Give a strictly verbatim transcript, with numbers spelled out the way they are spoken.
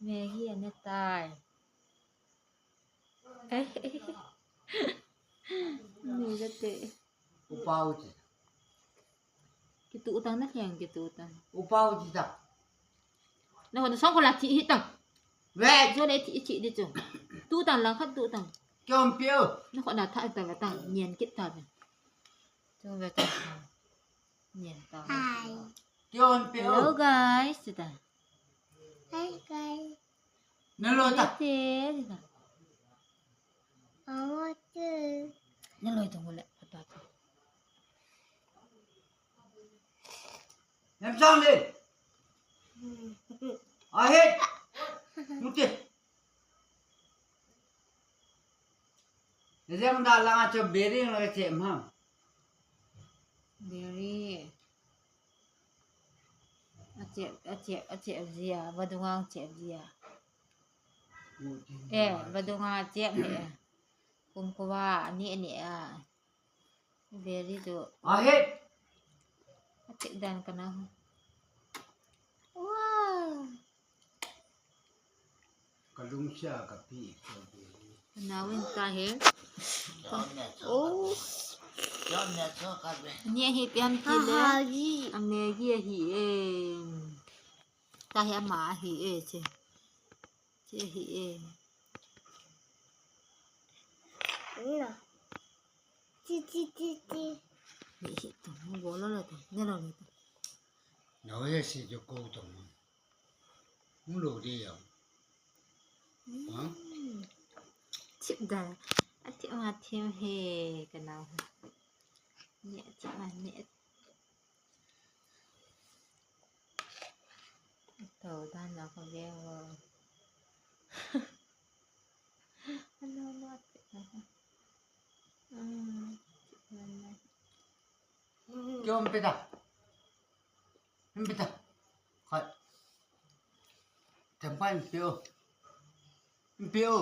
Maggie ana tai. Ni jate. Upau chi. Kitu tang na hiang kitu tang. Upau chi ta. Na hon song ko la thi hi tang. Ve. Jo le thi chi di chu. Tu tang lang khat tu tang. Kiom piu. Na ko na tha ta ve tang. Nien kit ta ve. Chu ve tang. Nien ta. Hi. Kiom piu. Hello guys. Chu ta. Hi guys. Na loi ta. Te, te ta. Awa te. Na loi ta ngole, pata ta. Nem sang le. Ahe. Mute. Ezem da la cho beri na che ma. Beri. Achep, achep, achep jia, vadung ang chep jia. Eh, vadung a chep he. Kum kuva, ani, ani a. Beri tu. Ahe. Achep dan kana. Wow. Kalungsia kapi. Nawin ta he. Oh. Ni hi pian ti le. A Maggie hi e. Ta hi ama hi e che. Che hi e. Chi, chi, chi, chi. Ni hi tu, mo bolo lo tu, ne lo lo tu. Na ye si jo ko to mo. Mo lo de ya. Chip da. A chip ma thim he ka nau. Ni a chip ma ni. To dan la ko ve wo. Ano mo a chip ma. Kiom pita. Pita. Khai. Tempai piu. Piu.